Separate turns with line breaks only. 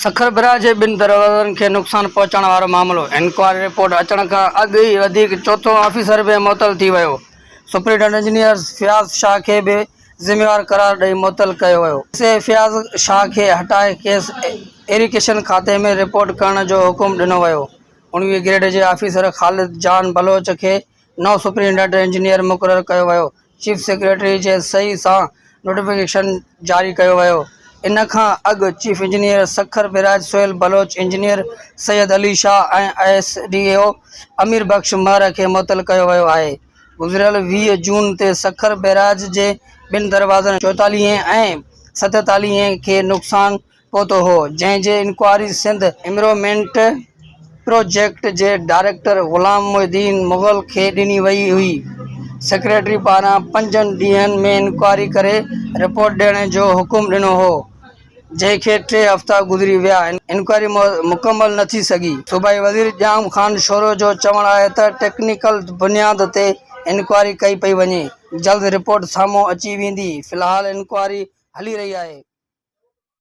Sukkur barrage جي ٻن دروازن کي نقصان پهچائڻ وارو معاملو، انڪوائري رپورٽ اچڻ کان اڳ ئي وڌيڪ چوٿون آفيسر به معطل ٿي ويو، سپرنٽنڊنٽ انجنيئر فياض شاهه کي به ذميوار قرار ڏئي معطل ڪيو ويو. سي اي فياض شاهه کي هٽائي کيس ايريگيشن کاتي ۾ رپورٽ ڪرڻ جو حڪم ڏنو ويو. 19 گريڊ جي آفيسر خالد جان بلوچ کي نئون سپرنٽنڊنٽ انجنيئر مقرر ڪيو ويو. چيف سيڪريٽري جي صحيح سان نوٽيفڪيشن جاري ڪيو ويو. ان کان اڳ chief engineer Sukkur barrage Sohail Baloch, engineer Syed Ali Shah ۽ S D O Amir Bakhsh Mehar کي معطل ڪيو ويو آهي. گذريل 20 جون تي سکر بئراج جي ٻن دروازن چوئيتاليهين ۽ ستيتاليهين کي نقصان پهتو هو، جنهن جي انڪوائري سنڌ انوائرمينٽ پروجيڪٽ جي ڊائريڪٽر غلام محي الدين مغل کي ڏني وئي هئي. سيڪريٽري پاران پنجن ڏينهن ۾ انڪوائري ڪري رپورٽ ڏيڻ جو حڪم ڏنو هو، جنهن کي ٽي هفتا گذري ويا، انڪوائري مڪمل نه ٿي سگهي. صوبائي وزير ڄام خان شورو جو چوڻ آهي ته ٽيڪنيڪل بنياد تي انڪوائري ڪئي پئي وڃي، جلد رپورٽ سامهون اچي ويندي، في الحال انڪوائري هلي رهي آهي.